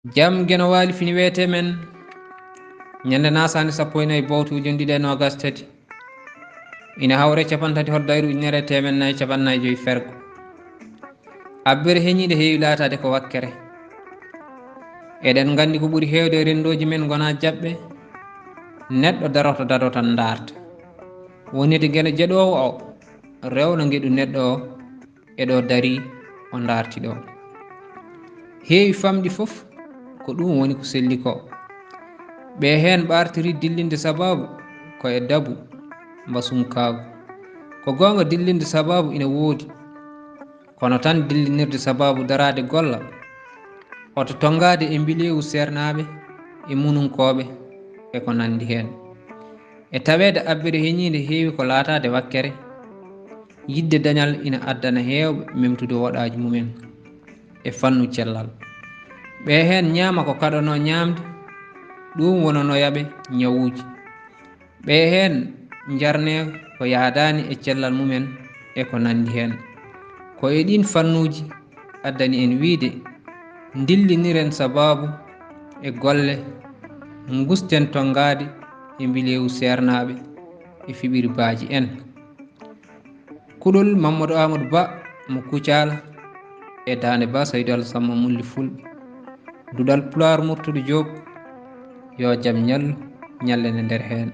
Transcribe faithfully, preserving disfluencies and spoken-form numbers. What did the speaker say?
Jam geno waali fini weete men. Ñande nasaande sappo e nayi bowto ujundiɗe e noogas tati. Ina hawre capanɗe tati hoddayru ujunere e teemen nayi capanɗe nayi joyi fergo. Abbere heñiinde heewi laataade ko wakkere. Eɗen nganndi ko ɓuri heewde e renndooji men ngona jaɓɓe. Neɗɗo daroto dado tan ndaarta. Wonde geno jeɗoowo o rewna ngeɗu neɗɗo o e ɗo darii o ndaarti ɗo. Heewi famɗi fof ko ɗum woni ko selli ko. Ɓe heen ɓartiri dillinde sabaabu ko e dabu, mbasunkaagu. Ko goonga dillinde sabaabu ina woodi, kono tan dillinirde sabaabu daraade golla, oto tonngaade e mbileewu seernaaɓe e mununkooɓe e ko nanndi heen. E taweede abbere heñiinde heewi ko laataade wakkere, yiɗde dañal ina addana heewɓe memtude woɗaaji mumen e fannu cellal. Ɓe heen ñaama ko kaɗanoo ñaamde, ɗum wononoyaɓe ñawuuji. Ɓe heen njarnee ko yahdaani e cellal mumen e ko nanndi heen. Ko e ɗiin fannuuji addani en wiyde, ndilliniren sabaabu e golle, ngusten tonngaade e mbileewu seernaaɓe e fiɓirbaaji en. Kuɗol Mamadou Amadou Ba mo Kucala e Daande Ba Saydu Alsamma Mulli Fulɓe. Duɗal Pulaar Murtuɗo Joob, yo jam ñallu, ñallene nder heen.